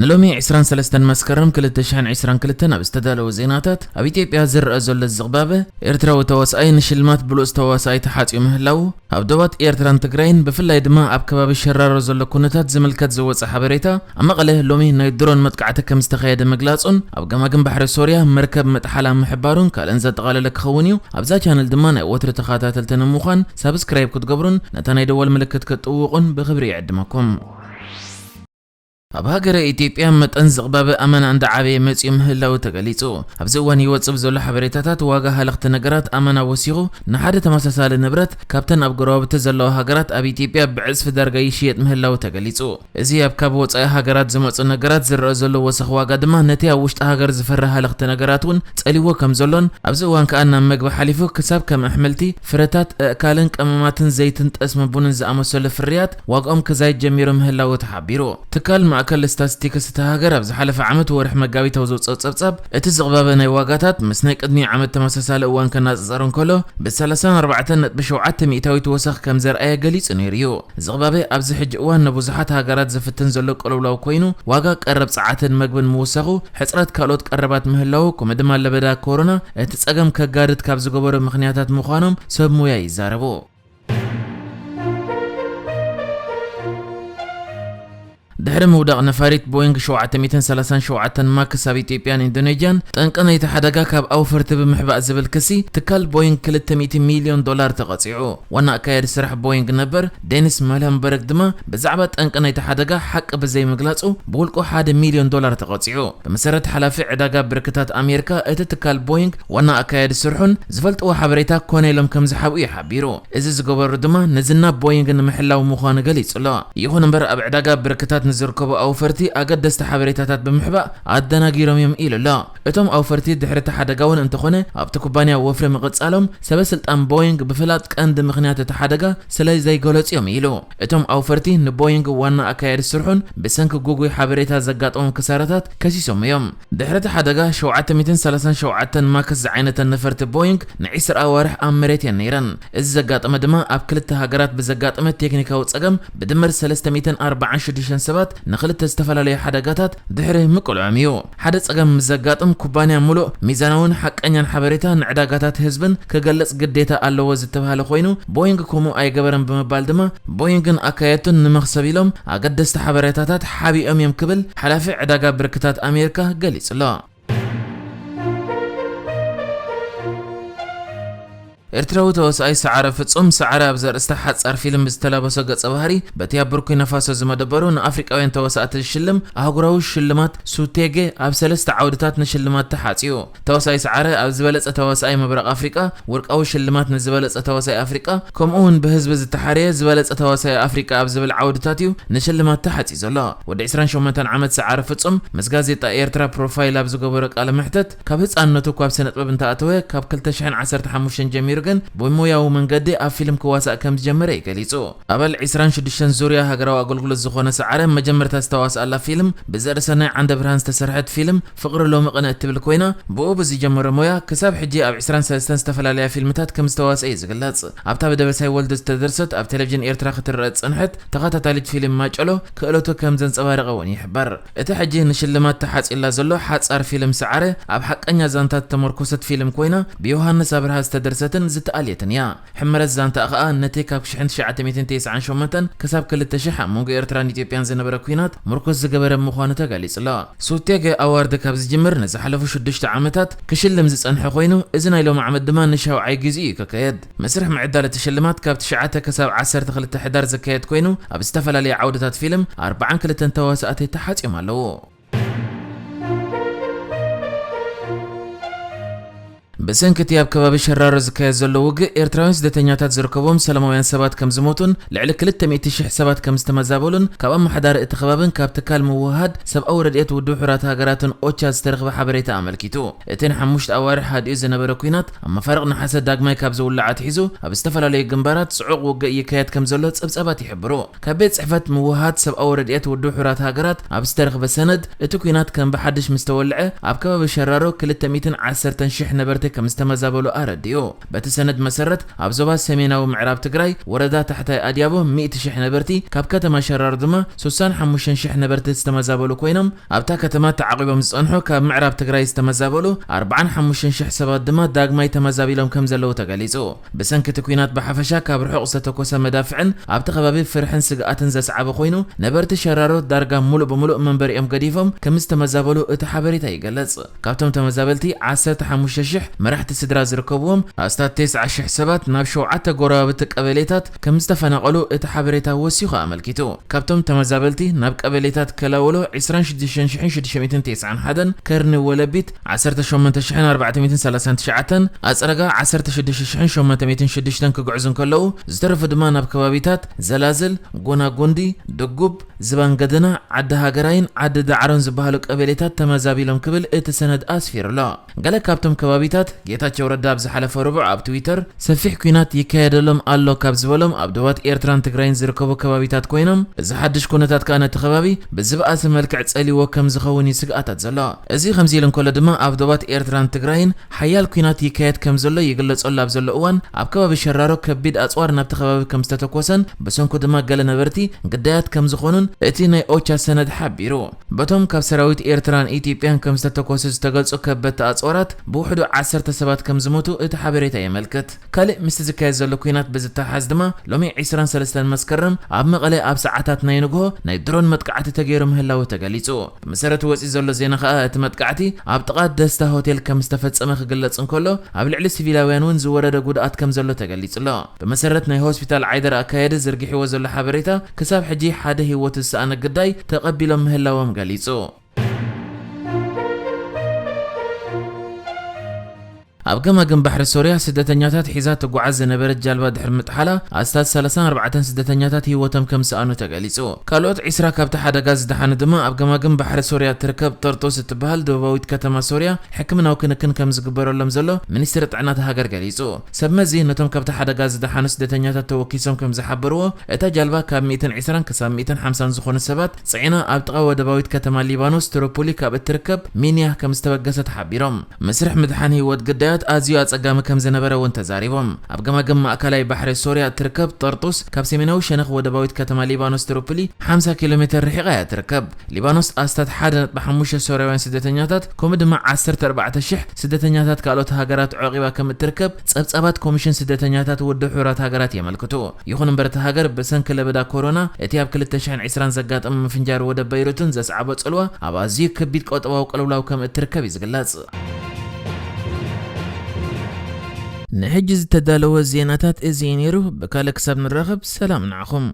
ንሎሚ ዕስራን ሰለስተን መስከረም ክልተ ሽሕን ዕስራን ክልተን ኣብ ዝተዳለወ ዜናታት፣ ኣብ ኢትዮጵያ ዝረኣ ዘሎ ዝቕባበ፣ ኤርትራዊ ተዋስኣይ ንሽልማት ብሉጽ ተዋስኣይ ተሓጽዩ ምህላዉ፣ ኣብ ዶባት ኤርትራን ትግራይን ብፍላይ ድማ ኣብ ከባቢ ሸራሮ ዘሎ ኩነታት ዝምልከት ዝወጸ ሓበሬታ፣ ኣብ መቐለ ሎሚ ናይ ድሮን መጥቃዕቲ ከም ዝተኻየደ ምግላጹን፣ ኣብ ገማግም ባሕሪ ሶርያ መርከብ ምጥሓላ ምሕባሩን ካልእን ዘጠቓለለ ክኸውን እዩ። ኣብዛ ቻነል ድማ ናይ ወትሪ ተኸታተልቲ ንምዃን ሳብስክራይብ ክትገብሩን ነታ ናይ ደወል ምልክት ክትጥውቑን ብኽብሪ ይዕድመኩም። ኣብ ሃገረ ኢትዮጵያ መጠን ዝቕባበ ኣመና እንዳዓበየ መጺኡ ምህላዉ ተገሊጹ። ኣብዚ እዋን ይወጽእ ብዘሎ ሓበሬታታት ዋጋ ሃለኽቲ ነገራት ኣመና ወሲኹ ንሓደ ተመሳሳሊ ንብረት ካብተን ኣብ ጎረባብቲ ዘለዋ ሃገራት ኣብ ኢትዮጵያ ብዕጽፊ ዳርጋ ይሽየጥ ምህላዉ ተገሊጹ። እዚ ኣብ ካብ ወጻኢ ሃገራት ዝመጹ ነገራት ዝረኣ ዘሎ ወሰኽ ዋጋ ድማ ነቲ ኣብ ውሽጢ ሃገር ዝፈሪ ሃለኽቲ ነገራት እውን ጸሊዎ ከም ዘሎን ኣብዚ እዋን ከኣ ናብ መግቢ ሓሊፉ ክሳብ ከም ኣሕምልቲ፣ ፍረታት፣ ኣእካልን ቀመማትን ዘይትን ጠስሚ ቡንን ዝኣመሰሉ ፍርያት ዋጋኦም ክዛይድ ጀሚሩ ምህላዉ ተሓቢሩ። ትካል ማእከል ስታስቲክስ እታ ሃገር ኣብ ዝሓለፈ ዓመት ወርሒ መጋቢት ኣብ ዘውጽኦ ጸብጻብ፣ እቲ ዝቕባበ ናይ ዋጋታት ምስ ናይ ቅድሚ ዓመት ተመሳሳሊ እዋን ከነጻጽር እንከሎ፣ ብ ሰላሳን ኣርባዕተን ነጥቢ ሸውዓተ ሚእታዊት ወሰኽ ከም ዘርኣየ ገሊጹ ነይሩ እዩ። ዝቕባበ ኣብዚ ሕጂ እዋን ንብዙሓት ሃገራት ዝፍትን ዘሎ ቅልውላው ኮይኑ፣ ዋጋ ቀረብ ጸዓትን መግብን ምውሳኹ፣ ሕጽረት ካልኦት ቀረባት ምህላዉ፣ ከምኡ ድማ ለበዳ ኮሮና እቲ ጸገም ከጋድድ ካብ ዝገበሩ ምኽንያታት ምዃኖም ሰብ ሞያ ይዛረቡ። ድሕሪ ምውዳቕ ነፋሪት ቦይንግ ሸውዓተ ሚእትን ሰላሳን ሸውዓተን ማክስ ኣብ ኢትዮጵያን ኢንዶኔዥያን፣ ጠንቂ ናይቲ ሓደጋ ካብ ኣውፈርቲ ብምሕባእ ዝብል ክሲ፣ ትካል ቦይንግ ክልተ ሚእቲ ሚልዮን ዶላር ተቐጺዑ። ዋና ኣካያዲ ስራሕ ቦይንግ ነበር ዴኒስ መለንበርግ ድማ ብዛዕባ ጠንቂ ናይቲ ሓደጋ ሓቂ ብዘይምግላጹ ብውልቁ ሓደ ሚልዮን ዶላር ተቐጺዑ። ብመሰረት ሓላፊ ዕዳጋ ብርክታት ኣሜሪካ፣ እቲ ትካል ቦይንግ ዋና ኣካያዲ ስርሑን ዝፈልጥዎ ሓበሬታ ኮነ ኢሎም ከም ዝሓብኡ እዩ ሓቢሩ። እዚ ዝገበሩ ድማ ንዝና ቦይንግ ንምሕላው ምዃኑ ገሊጹ ኣሎ። ይኹን እምበር ኣብ ዕዳጋ ብርክታት ንዝርከቡ ኣውፈርቲ ኣገደስቲ ሓበሬታታት ብምሕባእ ኣደናጊሮም እዮም ኢሉ ኣሎ። እቶም ኣውፈርቲ ድሕሪ እቲ ሓደጋ እውን እንተኾነ ኣብቲ ኩባንያ ወፍሪ ምቕጻሎም ሰበ ስልጣን ቦይንግ ብፍላጥ ቀንዲ ምኽንያት እቲ ሓደጋ ስለ ዘይገለጹ እዮም ኢሉ። እቶም ኣውፈርቲ ንቦይንግ ዋና ኣካያዲ ስርሑን ብሰንኪ ጉጉይ ሓበሬታ ዘጋጠሞም ክሳራታት ከሲሶም እዮም። ድሕሪ እቲ ሓደጋ ሸውዓተ ሚእትን ሰላሳን ሸውዓተን ማክስ ዝዓይነተን ነፈርቲ ቦይንግ ንዒስራ ኣዋርሕ ኣብ መሬት እየን ነይረን። እዚ ዘጋጠመ ድማ ኣብ ክልተ ሃገራት ብዘጋጠመ ቴክኒካዊ ጸገም ብድምር ሰለስተ ሚእትን ኣርባዓን ሽዱሽተን ሰባት ንኽልተ ዝተፈላለዩ ሓደጋታት ድሕሪ ምቅልዖም እዩ። ሓደ ጸገም ምስ ዘጋጥም ኩባንያ ሙሉእ ሚዛናውን ሓቀኛን ሓበሬታ ንዕዳጋታት ህዝብን ክገልጽ ግዴታ ኣለዎ ዝተባህለ ኮይኑ፣ ቦይንግ ከምኡ ኣይገበረን ብምባል ድማ ቦይንግን ኣካየድቱን ንመኽሰብ ኢሎም ኣገደስቲ ሓበሬታታት ሓቢኦም እዮም ክብል ሓላፊ ዕዳጋ ብርክታት ኣሜሪካ ገሊጹ ኣሎ። ኤርትራዊ ተዋሳኣይ ሰዓረ ፍጹም፣ ሰዓረ ኣብ ዘርእስታ ሓጻር ፊልም ብዝተላበሶ ገጸ ባህሪ፣ በቲ ኣብ ቡርኪና ፋሶ ዝመደበሩ ንኣፍሪቃውያን ተዋሳእቲ ዝሽልም ኣህጉራዊ ሽልማት ሱቴጌ ኣብ ሰለስተ ዓውድታት ንሽልማት ተሓጽዩ። ተዋሳኣይ ሰዓረ ኣብ ዝበለጸ ተዋሳኣይ ምብራቕ ኣፍሪቃ፣ ወርቃዊ ሽልማት ንዝበለጸ ተዋሳኣይ ኣፍሪቃ፣ ከምኡ እውን ብህዝቢ ዝተሓረየ ዝበለጸ ተዋሳኣይ ኣፍሪቃ ኣብ ዝብል ዓውድታት እዩ ንሽልማት ተሓጺዩ ዘሎ። ወዲ ዕስራን ሸሞንተን ዓመት ሰዓረ ፍጹም ምስ ጋዜጣ ኤርትራ ፕሮፋይል ኣብ ዝገበሮ ቃለ መሕተት፣ ካብ ህጻንነቱ እኳ ኣብ ስነ ጥበብ እንተኣተወ፣ ካብ ክልተ ሽሕን ዓሰርተ ሓሙሽተን ጀሚሩ ግን ብሞያዊ መንገዲ ኣብ ፊልም ክዋሳእ ከም ዝጀመረ እዩ ገሊጹ። ኣባል ዕስራን ሽዱሽተን ዙርያ ሃገራዊ ኣገልግሎት ዝኾነ ሰዓረ መጀመርታ ዝተዋስኣላ ፊልም ብዘርእሰናይ ዓንደ ብርሃን ዝተሰርሐት ፊልም ፍቕሪ ሎሚ ቅነ እትብል ኮይና፣ ብኡ ብዝጀመሮ ሞያ ክሳብ ሕጂ ኣብ ዕስራን ሰለስተን ዝተፈላለያ ፊልምታት ከም ዝተዋስአ እዩ ዝግለጽ። ኣብታ ብደበሳይ ወልዱ ዝተደርሰት ኣብ ቴሌቪዥን ኤርትራ ክትረአ ዝጸንሐት ተኸታታሊት ፊልም ማጨሎ ክእለቱ ከም ዘንጸባረቐ እውን ይሕበር። እቲ ሕጂ ንሽልማት ተሓጺላ ዘሎ ሓጻር ፊልም ሰዓረ ኣብ ሓቀኛ ዛንታ ዝተመርኮሰት ፊልም ኮይና ብዮሃንስ ኣብርሃ ዝተደርሰትን ዝተኣልየትን እያ። ሕመረት ዛንታ ከኣ ነቲ ካብ ሽሕን ትሽዓተ ሚእትን ተስዓን ሸሞንተን ክሳብ ክልተ ሽሕ ኣብ መንጎ ኤርትራን ኢትዮጵያን ዝነበረ ኲናት ምርኩስ ዝገበረ ምዃኑ ተገሊጹ ኣሎ። ሱቴገ ኣዋርድ ካብ ዝጅምር ንዝሓለፉ ሽዱሽተ ዓመታት ክሽልም ዝጸንሐ ኮይኑ፣ እዚ ናይ ሎሚ ዓመት ድማ ንሻውዓይ ግዜ እዩ ክካየድ። መስርሕ ምዕዳል እቲ ሽልማት ካብ ትሽዓተ ክሳብ ዓሰርተ ክልተ ሕዳር ዝካየድ ኮይኑ፣ ኣብ ዝተፈላለየ ዓውድታት ፊልም ኣርብዓን ክልተን ተዋሳእቲ ተሓጺዮም ኣለዉ። ብሰንኪ እቲ ኣብ ከባቢ ሸራሮ ዝካየድ ዘሎ ውግእ፣ ኤርትራውያን ስደተኛታት ዝርከቦም ሰላማውያን ሰባት ከም ዝሞቱን ልዕሊ ክልተ ሚእቲ ሽሕ ሰባት ከም ዝተመዛበሉን ካብ ኣመሓዳሪ እቲ ከባብን ካብ ትካል ምውህሃድ ሰብኣዊ ረድኤት ውድብ ሕቡራት ሃገራትን ኦቻ ዝተረኽበ ሓበሬታ ኣመልኪቱ። እቲ ንሓሙሽተ ኣዋርሕ ሃዲኡ ዝነበረ ኲናት ኣብ መፋርቕ ነሓሰ ዳግማይ ካብ ዝውላዕ ኣትሒዙ ኣብ ዝተፈላለዩ ግንባራት ጽዑቕ ውግእ ይካየድ ከም ዘሎ ጸብጻባት ይሕብሩ። ካብ ቤት ጽሕፈት ምውህሃድ ሰብኣዊ ረድኤት ውድብ ሕቡራት ሃገራት ኣብ ዝተረኽበ ሰነድ፣ እቲ ኲናት ከም ብሓድሽ ምስ ተወልዐ ኣብ ከባቢ ሸራሮ ክልተ ሚእትን ዓሰርተን ሽሕ ነበርቲ ከም ዝተመዛበሉ ኣረዲኡ። በቲ ሰነድ መሰረት፣ ኣብ ዞባ ሰሜናዊ ምዕራብ ትግራይ ወረዳ ታሕታይ ኣድያቦ ሚእቲ ሽሕ ነበርቲ፣ ካብ ከተማ ሸራሮ ድማ ስሳን ሓሙሽተን ሽሕ ነበርቲ ዝተመዛበሉ ኮይኖም፣ ኣብታ ከተማ ተዓቂቦም ዝጸንሑ ካብ ምዕራብ ትግራይ ዝተመዛበሉ ኣርባዓን ሓሙሽተን ሽሕ ሰባት ድማ ዳግማይ ተመዛቢሎም ከም ዘለዉ ተገሊጹ። ብሰንኪ እቲ ኲናት ብሓፈሻ ካብ ርሑቕ ዝተተኮሰ መዳፍዕን ኣብቲ ከባቢ ፍርሕን ስግኣትን ዘስዓበ ኮይኑ፣ ነበርቲ ሸራሮ ዳርጋ ሙሉእ ብሙሉእ መንበሪኦም ገዲፎም ከም ዝተመዛበሉ እቲ ሓበሬታ ይገልጽ። ካብቶም ተመዛበልቲ ዓሰርተ ሓሙሽተ ሽሕ መራሕቲ ስድራ ዝርከብዎም፣ ኣስታት ተስዓ ሽሕ ሰባት ናብ ሸውዓተ ጎረባብቲ ቀበሌታት ከም ዝተፈናቐሉ እቲ ሓበሬታ ወሲኹ ኣመልኪቱ። ካብቶም ተመዛበልቲ ናብ ቀበሌታት ከላውሎ ዕስራን ሽዱሽተን ሽሕን ሽዱሽተ ሚእትን ተስዓን ሓደን፣ ከርኒ ወለቢት ዓሰርተ ሸሞንተ ሽሕን ኣርባዕተ ሚእትን ሰላሳን ትሽዓተን፣ ኣጽረጋ ዓሰርተ ሽዱሽተ ሽሕን ሸሞንተ ሚእትን ሽዱሽተን ክግዕዙ እንከለዉ፣ ዝተረፉ ድማ ናብ ከባቢታት ዘላዝል፣ ጎናጎንዲ፣ ድጉብ፣ ዝባን ገደና፣ ዓዲ ሃገራይን ዓዲ ዳዕሮን ዝበሃሉ ቀበሌታት ተመዛቢሎም ክብል እቲ ሰነድ ኣስፊሩ ኣሎ። ገለ ካብቶም ከባቢታት ጌታቸው ረዳ ኣብ ዝሓለፈ ረቡዕ ኣብ ትዊተር ሰፊሕ ኲናት ይካየደሎም ኣሎ ካብ ዝበሎም ኣብ ዶባት ኤርትራን ትግራይን ዝርከቡ ከባቢታት ኮይኖም፣ እዚ ሓድሽ ኩነታት ከኣ ነቲ ከባቢ ብዝበኣሰ መልክዕ ጸልይዎ ከም ዝኸውን እዩ ስግኣታት ዘሎ። እዚ ከምዚ ኢሉ እንከሎ ድማ ኣብ ዶባት ኤርትራን ትግራይን ሓያል ኲናት ይካየድ ከም ዘሎ ይግለጸሉ ኣብ ዘሎ እዋን ኣብ ከባቢ ሸራሮ ከቢድ ኣጽዋር ናብቲ ከባቢ ከም ዝተተኮሰን ብሰንኩ ድማ ገለ ነበርቲ ግዳያት ከም ዝኾኑን እቲ ናይ ኦቻ ሰነድ ሓቢሩ። በቶም ካብ ሰራዊት ኤርትራን ኢትዮጵያን ከም ዝተተኮሰ ዝተገልጹ ከበድቲ ኣጽዋራት ብውሕዱ ዓሰርተ ሰባት ከም ዝሞቱ እቲ ሓበሬታ የመልክት። ካልእ ምስቲ ዝካየድ ዘሎ ኲናት ብዝተሓሓዝ ድማ ሎሚ ዕስራን ሰለስተን መስከረም ኣብ መቐለ ኣብ ሰዓታት ናይ ንግሆ ናይ ድሮን መጥቃዕቲ ተገይሩ ምህላዉ ተገሊጹ። ብመሰረት ወጺኡ ዘሎ ዜና ከኣ እቲ መጥቃዕቲ ኣብ ጥቓ ደስታ ሆቴል ከም ዝተፈጸመ ክግለጽ እንከሎ ኣብ ልዕሊ ሲቪላውያን እውን ዝወረደ ጉድኣት ከም ዘሎ ተገሊጹ ኣሎ። ብመሰረት ናይ ሆስፒታል ዓይደር ኣካየዲ ዝርጊሕዎ ዘሎ ሓበሬታ ክሳብ ሕጂ ሓደ ህይወቱ ዝሰኣነ ግዳይ ተቐቢሎም ምህላዎም ገሊጹ። ኣብ ገማግም ባሕሪ ሶርያ ስደተኛታት ሒዛ ትጓዓዝ ዝነበረት ጃልባ ድሕሪ ምጥሓላ ኣስታት ሰላሳን ኣርባዕተን ስደተኛታት ህይወቶም ከም ዝሰኣኑ ተገሊጹ። ካልኦት ዕስራ ካብቲ ሓደጋ ዝደሓኑ ድማ ኣብ ገማግም ባሕሪ ሶርያ ትርከብ ጠርጦስ እትበሃል ደቡባዊት ከተማ ሶርያ ሕክምናዊ ክንክን ከም ዝግበረሎም ዘሎ ሚኒስትሪ ጥዕና እታ ሃገር ገሊጹ። ሰብ መዚ ነቶም ካብቲ ሓደጋ ዝደሓኑ ስደተኛታት ተወኪሶም ከም ዝሓበርዎ፣ እታ ጃልባ ካብ ሚእትን ዕስራን ክሳብ ሚእትን ሓምሳን ዝኾኑ ሰባት ጽዒና ኣብ ጥቓ ወደባዊት ከተማ ሊባኖስ ትሮፖሊ ካብ እትርከብ ሚንያ ከም ዝተበገሰት ሓቢሮም። መስርሕ ምድሓን ህይወት ግዳያት ኣዝዩ ኣጸጋሚ ከም ዝነበረ እውን ተዛሪቦም። ኣብ ገማግም ማእከላይ ባሕሪ ሶርያ እትርከብ ጠርጡስ ካብ ሰሜናዊ ሸነኽ ወደባዊት ከተማ ሊባኖስ ትሮፖሊ ሓምሳ ኪሎ ሜተር ርሒቓ እያ ትርከብ። ሊባኖስ ኣስታት ሓደ ነጥቢ ሓሙሽተ ሶርያውያን ስደተኛታት ከምኡ ድማ ዓሰርተ ኣርባዕተ ሽሕ ስደተኛታት ካልኦት ሃገራት ዐቒባ ከም እትርከብ ጸብጻባት ኮሚሽን ስደተኛታት ውድብ ሕቡራት ሃገራት የመልክቱ። ይኹን እምበር እታ ሃገር ብሰንኪ ለበዳ ኮሮና እቲ ኣብ ክልተ ሽሕን ዕስራን ዘጋጠመ ምፍንጃር ወደብ በይሩትን ዘስዓቦ ጽልዋ ኣብ ኣዝዩ ከቢድ ቀጠባዊ ቅልውላው ከም እትርከብ እዩ ዝግለጽ። ንሕጂ ዝተዳለወ ዜናታት እዚ እዩ ነይሩ። ብካልእ ክሳብ ንራኸብ ሰላም ንዓኹም።